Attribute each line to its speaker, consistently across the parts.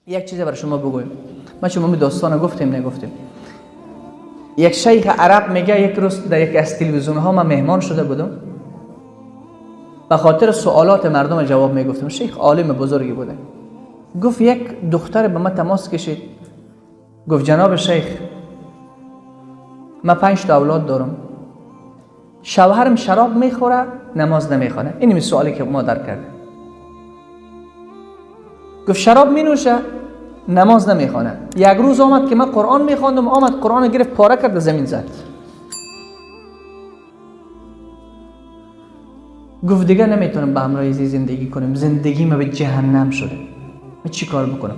Speaker 1: یک چیز برای شما بگویم. ما شما می داستان گفتیم نگفتیم. یک شیخ عرب میگه یک روز در یک از تلویزیون ها من مهمان شده بودم، به خاطر سوالات مردم جواب میگفتم. شیخ عالم بزرگی بوده. گفت یک دختر به من تماس کشید، گفت جناب شیخ من 5 تا اولاد دارم، شوهرم شراب میخوره نماز نمیخونه. این سوالی که مادر کرده. گفت شراب مینوشه نماز نمیخونه. یک روز آمد که من قرآن میخواندم، آمد قرآن گرفت پاره کرد زمین زد. گفت دیگه نمیتونم به همراه زندگی کنم، زندگی ما به جهنم شده، من چی کار بکنم؟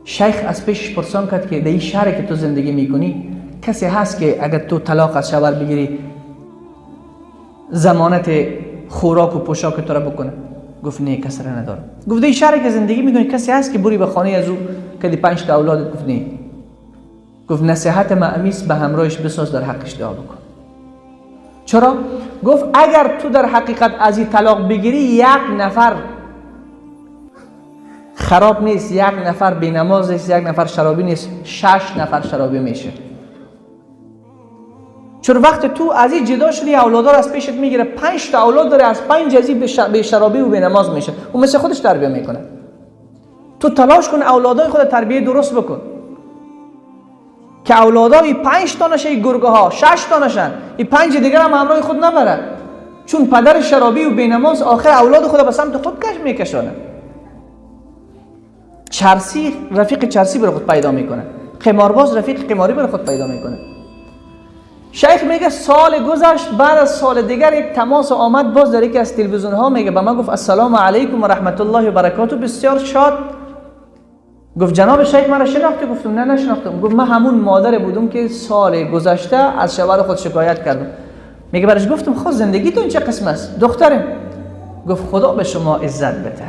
Speaker 1: شیخ از پیشش پرسان کرد که در این شهر که تو زندگی میکنی کسی هست که اگر تو طلاق از شوهر بگیری ضمانت خوراک و پوشاک تو را بکنه؟ گفت نه کسی را ندارم. گفت در این شهر که زندگی میکنی کسی هست که بری به خانه از او که 5 تا اولادت؟ گفت نه. گفت نصیحت ما امیس به همراهش بساز، در حقش دعا بکن. چرا؟ گفت اگر تو در حقیقت از این طلاق بگیری یک نفر خراب نیست، یک نفر بینماز نیست، یک نفر شرابی نیست، 6 نفر شرابی میشه. چون وقت تو از این جدا شدی اولادا رو از پیشت میگیره، 5 تا اولاد داره، از 5 از این به شرابی و بینماز میشه، اون مثل خودش تربیه میکنه. تو تلاش کن اولادای خود تربیه درست بکن که اولادای 5 تا نشه، گرگه ها 6 تا نشن، این 5 دیگر هم همراه خود نبره. چون پدر شرابی و بینماز آخر اولاد خود به سمت خود کش میکشانه. چرسی رفیق چرسی برای خود پیدا میکنه، قمارباز رفیق قماری برای خود پیدا میکنه. شیخ میگه سال گذشت، بعد از سال دیگر یک تماس آمد باز در یکی از تلویزیون ها، میگه به من گفت السلام علیکم و رحمت الله و برکاته، بسیار شاد. گفت جناب شیخ مرا شناختی؟ گفتم نه نشناختم. گفت من همون مادر بودم که سال گذشته از شوهر خود شکایت کردم. میگه برش گفتم خب زندگیتون چه قسم است دخترم؟ گفت خدا به شما عزت بده،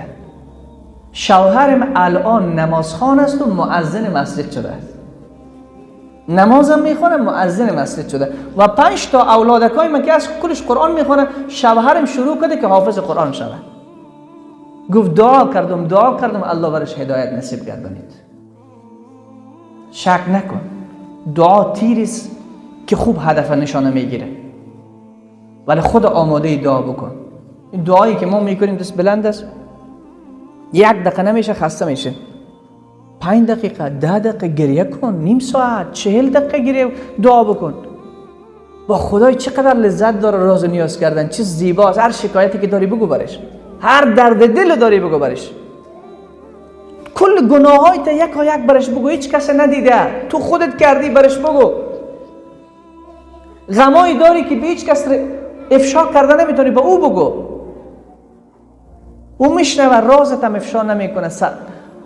Speaker 1: شوهرم الان نمازخوان است و مؤذن مسجد شده است، نمازم میخونه مؤذن مسجد شده و 5 تا اولادکای من که از کلش قرآن میخونه، شوهرم شروع کرده که حافظ قرآن شود. گفت دعا کردم دعا کردم الله برش هدایت نصیب گردانید. شک نکن، دعا تیریست که خوب هدف نشانه میگیره، ولی خود آماده دعا بکن. این دعایی که ما میکنیم دست بلند است، 1 دقیقه نمیشه خسته میشه، 5 دقیقه 10 دقیقه گریه کن، نیم ساعت 40 دقیقه گریه دعا بکن. با خدای چقدر لذت داره راز و نیاز کردن، چه زیباست. هر شکایتی که داری بگو برش، هر درد دل داری بگو برش، کل گناهایت یک یک برش بگو، هیچ کس ندیده تو خودت کردی برش بگو. غمایی داری که به هیچ کس افشا کرده نمیتونی با او بگو، او میشنوه، رازت هم افشا نمیکنه،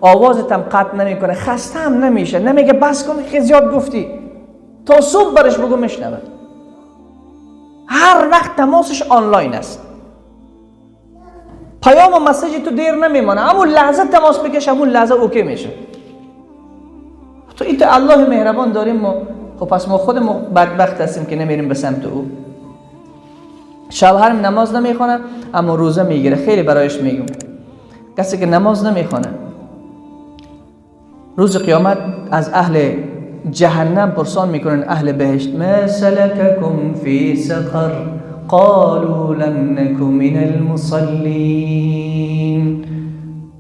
Speaker 1: آوازت هم قطع نمیکنه، خسته هم نمیشه، نمیگه بس کن خیلی زیاد گفتی، تا صبح برش بگو میشنوه. هر وقت تماسش آنلاین است، پیام و message تو دیر نمیمانه، همون لحظه تماس بکش، همون لحظه okay میشه. تو ایت الله مهربان داریم ما، خب پس ما خودمون بدبخت هستیم که نمیریم به سمت او. شوهرم نماز نمیخونه اما روزه میگیره، خیلی برایش میگم کسی که نماز نمیخونه روز قیامت از اهل جهنم پرسان میکنن اهل بهشت، ما سلککم فی سقر قالوا لم نک من المصلین.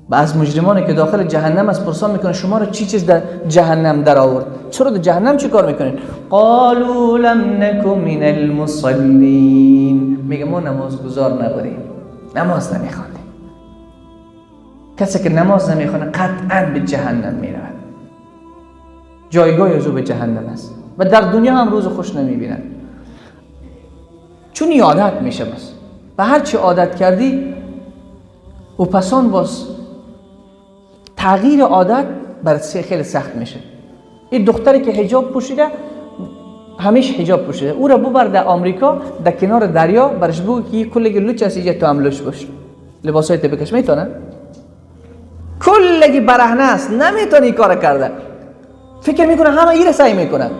Speaker 1: بعض مجرمانی که داخل جهنم از پرسان میکنن شما رو چی چیز در جهنم در آورد، چرا در جهنم چی کار میکنین؟ قالوا لم نک من المصلین. میگه ما نمازگزار نبودیم، نماز نمیخواندیم. کسی که نماز نمیخونه قطعا به جهنم میرود، جایگاه از او به جهنم است و در دنیا هم روز خوش نمیبینن، چون عادت میشه. بس به هر چی عادت کردی و پسان باز تغییر عادت برات خیلی سخت میشه. این دختری که حجاب پوشیده همیشه حجاب پوشیده، او را ببر در آمریکا در کنار دریا برش بگو که کلگی لوچ است، اینجا تو هم لوچ باش، لباسای تو بکش، میتونه؟ کلگی برهنه است، نمیتونه این کار کرده، فکر میکنه همه این را سعی میکنه،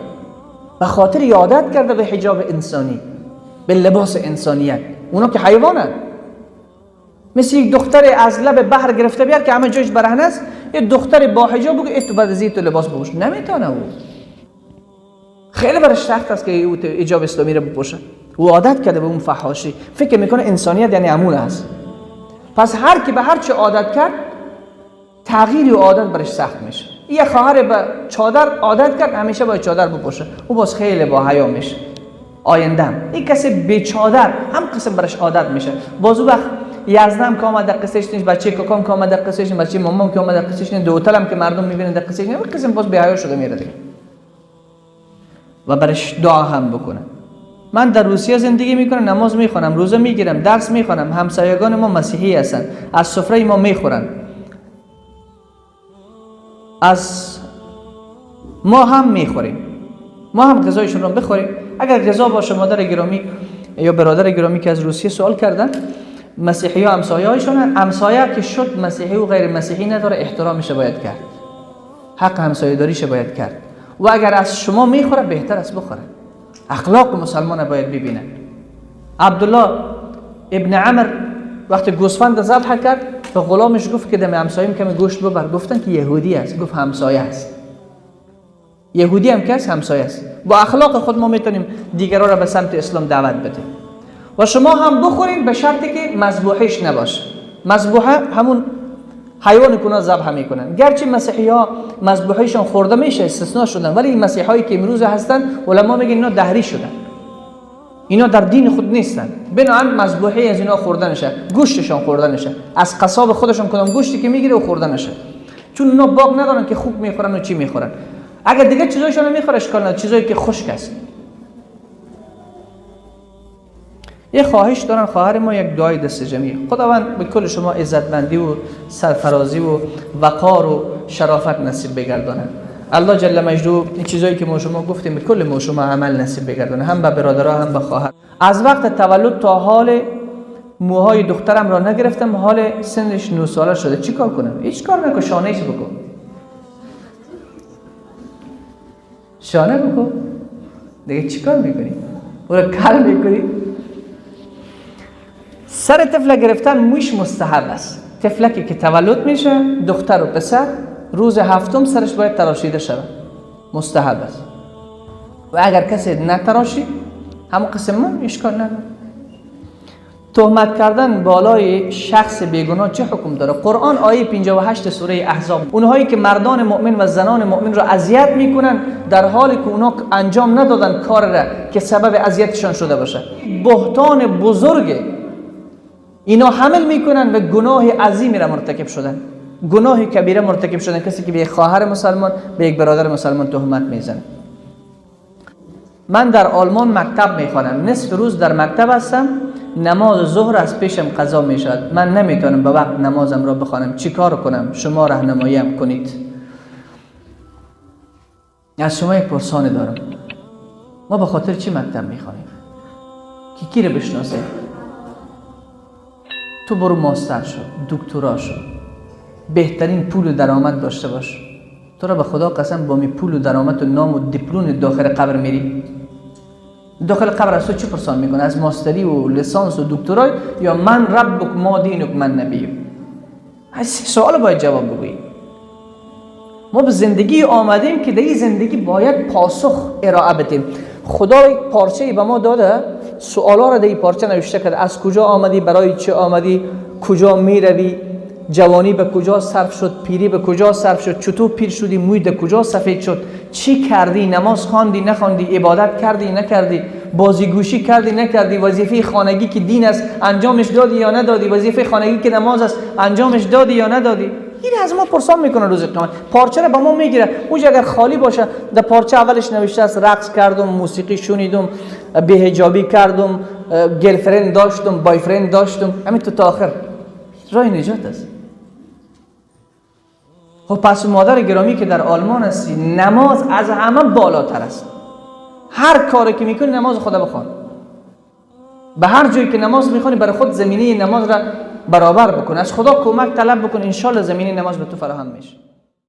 Speaker 1: به خاطر عادت کرده به حجاب انسانی، به لباس انسانیت. اونا که حیوانن. مثل یک دختر از لب بحر گرفته بیار که همه جایش برهنه است، یه دختر با حجاب بگو ای تو بعد از تو لباس بپوش، نمیتونه. او خیلی برش سخت است که او حجاب اسلامی رو بپوشه. او عادت کرده به اون فحاشی، فکر میکنه انسانیت یعنی امون است. پس هر کی به هر چه عادت کرد، تغییر عادت برش سخت میشه. یه خواهر به چادر عادت کرد، همیشه باید چادر بپوشه، او باز خیلی با حیا میشه آینده. این کسی به چادر هم قسم برش عادت میشه، باز او وقت یزدم که آمد در قصهش نیست، بچه کاکام که آمد در قصهش نیست، بچه مامام که آمد در قصهش نیست، دو هم که مردم میبینن در قصهش نیست، قسم باز بی حیا شده میره دیگه. و برش دعا هم بکنه. من در روسیه زندگی میکنم، نماز میخوانم، روزه میگیرم، درس میخوانم، همسایگان ما مسیحی هستند، از سفره ما میخورن، از ما هم میخوریم، ما هم غذایشون رو بخوریم. اگر غذا باشه، مادر گرامی یا برادر گرامی که از روسیه سوال کردن، مسیحی ها همسایه هایشون، همسایه که شد مسیحی و غیر مسیحی نداره، احترامش باید کرد، حق همسایه داریش باید کرد، و اگر از شما میخوره بهتر است بخوره. اخلاق مسلمان باید ببینه. عبدالله ابن عمر وقتی گوسفند ذبح کرد به غلامش گفت که دم همسایم کمی گوشت ببر. گفتن که یهودی است. گفت همسایه است. یهودی هم که همسایه است. با اخلاق خود ما میتونیم دیگران را به سمت اسلام دعوت بدیم. و شما هم بخورین به شرطی که مذبوحش نباشه. مذبوحه همون حیوان که اونا ذبح میکنن. گرچه مسیحی ها مذبوحهشون خورده میشه، استثناء شدن، ولی این مسیحایی که امروز هستن علما میگن اینا دهری شدن، اینا در دین خود نیستن، بنابراین مذبوحه از اینا خورده نشه، گوشتشون خورده نشه، از قصاب خودشون کدام گوشتی که میگیره و خورده نشه، چون اینا باغ ندارن که خوب میخورن و چی میخورن. اگر دیگه چیزایشون میخوره اشکال نداره، چیزایی که خشک است. یه خواهش دارن خواهر ما، یک دعای دست جمعی. خداوند به کل شما عزتمندی و سرفرازی و وقار و شرافت نصیب بگردانه. الله جل مجده این چیزایی که ما شما گفتیم به کل ما شما عمل نصیب بگردانه، هم به برادرها هم به خواهر. از وقت تولد تا حال موهای دخترم را نگرفتم، حال سنش 9 ساله شده، چیکار کنم؟ هیچ کار نکن، شانهش بکن، شانه بکن دیگه. چیکار میکنی؟ او را کل میکنی؟ سر طفل گرفتن موش مستحب است. طفلکی که تولد میشه، دختر و پسر، روز هفتم سرش باید تراشیده شود، مستحب است. و اگر کسی نتراشید همون قسم من اشکال نداره. تهمت کردن بالای شخص بیگناه چه حکم داره؟ قرآن آیه 58 سوره احزاب، اونهایی که مردان مؤمن و زنان مؤمن را اذیت میکنن در حالی که اونا انجام ندادن کار را که سبب اذیتشان شده باشه، بهتان بزرگ اینا حمل میکنن و گناه عظیمی را مرتکب شدن، گناه کبیره مرتکب شدن، کسی که به یک خواهر مسلمان، به یک برادر مسلمان تهمت میزنه. من در آلمان مکتب میخوانم، نصف روز در مکتب هستم، نماز ظهر از پیشم قضا میشود، من نمیتونم به وقت نمازم را بخوانم، چیکار کنم؟ شما راهنماییم کنید. از شما یک پرسانه دارم، ما به خاطر چی مکتب میخوانیم؟ کی رو بشناسیم؟ تو برو ماستر شو، دکترا شو، بهترین پول و درآمد داشته باش، تو را به خدا قسم با می پول و درآمد و نام و دیپلم داخل قبر میری. داخل قبر از تو چی پرسان میکنه؟ از ماستری و لیسانس و دکترای یا من ربک ما دینک من نبیم؟ سوال باید جواب بگویی. ما به زندگی آمدیم که در این زندگی باید پاسخ ارائه بدیم. خدا یک پارچه‌ای به ما داده، سوالا را در این پارچه نوشته کرده. از کجا آمدی، برای چه آمدی، کجا میروی، جوانی به کجا صرف شد، پیری به کجا صرف شد، چطور پیر شدی، موی در کجا سفید شد، چی کردی، نماز خواندی نخواندی، عبادت کردی نکردی، بازیگوشی کردی نکردی، وظیفه خانگی که دین است انجامش دادی یا ندادی، وظیفه خانگی که نماز است انجامش دادی یا ندادی. این از ما پرسان میکنه روز قیامت. پارچه رو به ما میگیره، اونجا اگر خالی باشه در پارچه اولش نوشته است رقص کردم، موسیقی شنیدم، بی‌حجابی کردم، girlfriend داشتم، boyfriend داشتم، همین تو تا آخر راه نجات است. خب پس مادر گرامی که در آلمان هستی، نماز از همه بالاتر است. هر کاری که میکنی نماز خدا بخوان. به هر جایی که نماز میخوانی برای خود زمینه نماز را برابر بکن، از خدا کمک طلب بکن، انشالله زمینه نماز به تو فراهم میشه.